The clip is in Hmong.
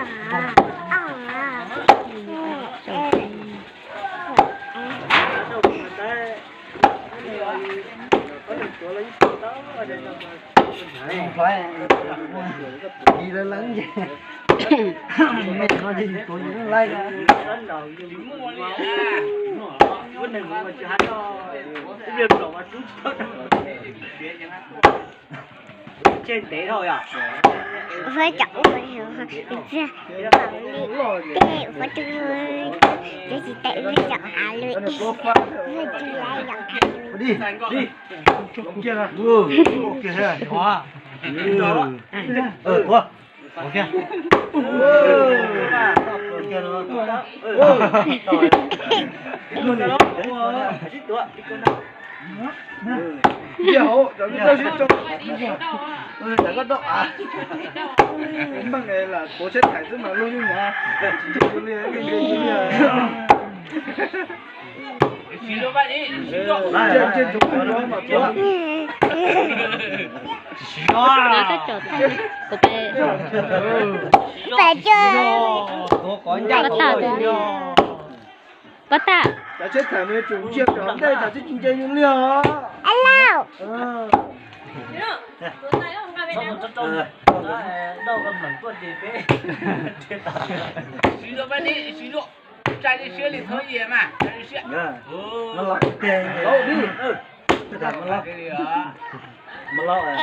Ua tsaug ua tsaug li, tej ua tsaug, cov tsis tau ua tsaug av li, ua tsaug li yom. Nyiaj hauv, cov koj doj av, meej lam tuav tsheb thaiv xwb mas luag yeej nyav, tsis ntse li, yeej ntse li. Ntsia ntsia ntsoov mas yuav mas tuav. Peb, peb, pab tag. Cov tsheb thaiv mas yuav tsum ntsia cov ntej, cov tsis ntse li os. Lauj.